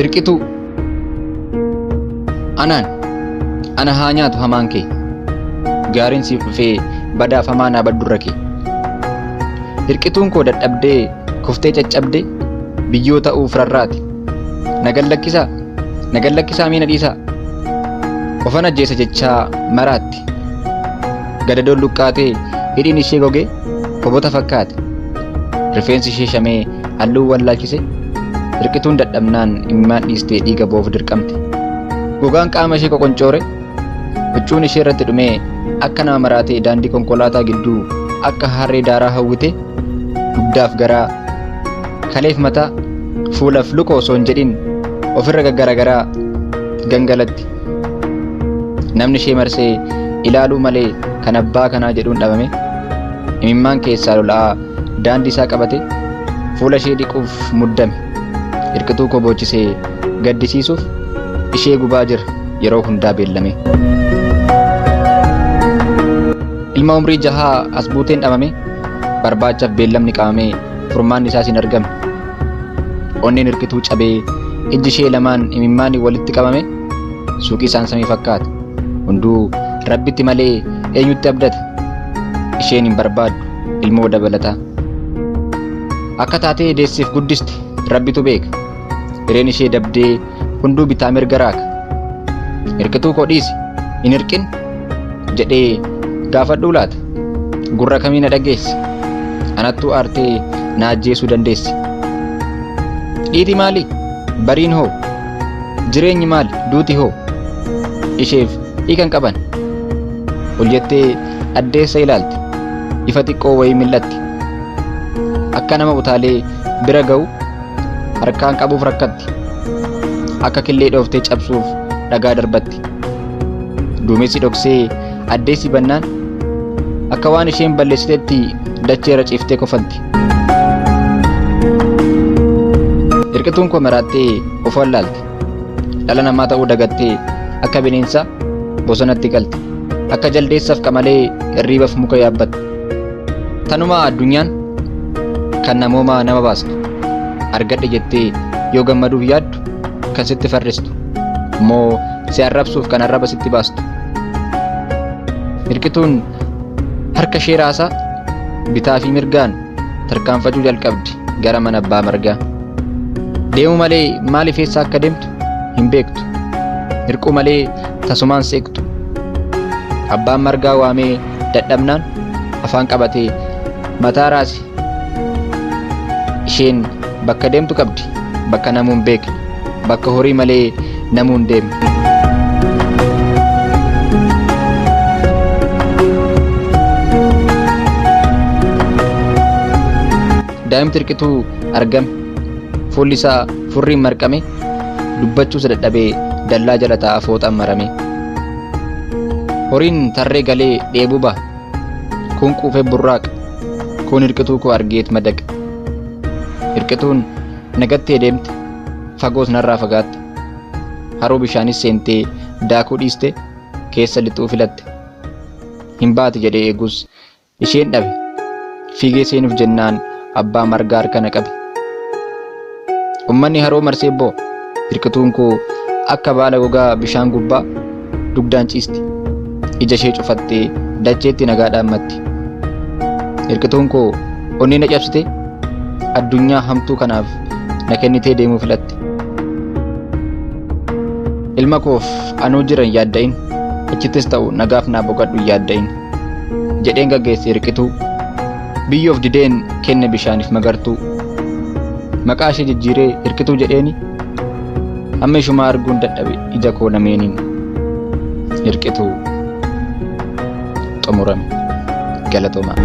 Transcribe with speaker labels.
Speaker 1: Hirqituu. Anaan ana haa nyaatu hamaan kee. Gaariin siif dhufee badaaf hamaa naa baddurra kee. Hirqituun koo dadhabdee kuftee caccabde biyyoo ta'uuf rarraate. Na gad lakkisaa, na gad lakkisaa mee na dhiisaa. Ofan ajjeesa jechaa maraatti. Gadadoon luqqaatee hidhiin ishee gogee hobota fakkaate. Rifeensi ishee shamee halluu wallaalchise. Hirqituun dadhabnaan imimmaan dhiistee dhiiga boof dirqamte. Gogaan qaama ishee qoqoncoore huccuun ishee irratti dhumee akka nama maraatee daandii konkolaataa gidduu akka harree daaraa hawwite dugdaaf garaa kaleef mataa fuulaf luka osoo hin jedhin ofirra gaggaragaraa gangalatti. Namni ishee marsee ilaaluu malee kan abbaa kanaa jedhuun dhabame imimmaan keessaa lola'aa daandii isaa qabate fuula ishee dhiquuf muddame. Hirqituu koo boochisee gaddisiisuuf ishee gubaa jira yeroo hundaa beellame. Ilma umrii jahaa as buuteen dhabame barbaachaaf beellamni qabamee furmaanni isaas hin argamne. Onneen hirqituu cabee ijji ishee lamaan imimmaanii walitti qabame suuqii saamsamee fakkaata. Hunduu rabbitti malee eenyutti abdata? Isheen hin barbaaddu ilmoo dabalataa. Akka taatee deesseef guddiste rabbitu beeka. Hireen ishee dabdee hunduu bitaa mirga raaka. Hirqituu koo dhiisi hin hirqin jedhee gaafadhuu laata? Gurra kamii na dhageessi? Anattuu aartee na ajjeesuu dandeessi. Dhiiti maali? Bariin hoo? Jireenyi maali? Duuti hoo? Isheef hiikan qaban. Ol jettee addeessa ilaalti. Ifa xiqqoo wayii mil'atti. Akka nama utaalee bira ga'u harkaan qabuuf rakkatti. Akka killee dhooftee cabsuuf dhagaa darbatti. Duumessi dhoksee addeessi bannaan akka waan isheen balleessiteetti dachee irra ciiftee kofalti. Hirqituun koo maraattee of wallaalte. Dhala namaa ta'uu dagattee akka bineensaa bosonatti galte. Akka jaldeessaaf qamalee hirriibaaf muka yaabbatte. Tanuma addunyaan kan namoomaa nama baastu. Argadhe jettee yoo gammaduuf yaaddu kan sitti farristu. Immoo si arrabsuuf kan arraba sitti baastu. Hirqituun harka ishee raasaa bitaa fi mirgaan tarkaanfachuu jalqabdi gara mana abbaa margaa. Deemuu malee maaliif eessa akka deemtu hin beektu. Hirquu malee tasumaan seeqtu. Abbaan margaa waamee dadhabnaan afaan qabatee mataa raase. Isheen bakka deemtu qabdi, bakka namuu hin beekne, bakka horii malee namuu hin deemne. Daa'imti hirqituu argame. Fuulli isaa furriin marqame, dubbachuus dadhabee dallaa jala taa'aa fooxaan marame. Horiin tarree galee dheebuu baha. Kuun quufee burraaqa. Kuun hirqituu koo argeet madaqa. Hirqituun nagattee deemte. Fagoos narraa fagaatte. Haroo bishaanis seentee daakuu dhiiste keessa lixuu filatte. Hin baati jedhee eegus isheen dhabe. Fiigee seenuuf jennaan abbaa margaa harka na qabe. Ummanni haroo marsee boo'a. Hirqituun koo akka baala gogaa bishaan gubbaa dugdaan ciisti. Ija ishee cufattee dacheetti nagaa dhaammatti. Hirqituun koo onnee na cabsite addunyaa hamtuu kanaaf na kennitee deemuu filatte. Ilma koof anuu jiran yaadda'in achittis ta'u nagaaf naa boqadhu hin yaadda'in jedheen gaggeesse hirqituu. Biyyoof dideen kenne bishaaniif magartuu. Maqaa ishee jijjiiree hirqituu jedheeni amma ishumaa arguun dadhabe ija koo lameeniin. Hirqituu xumurame. Galatoomaa.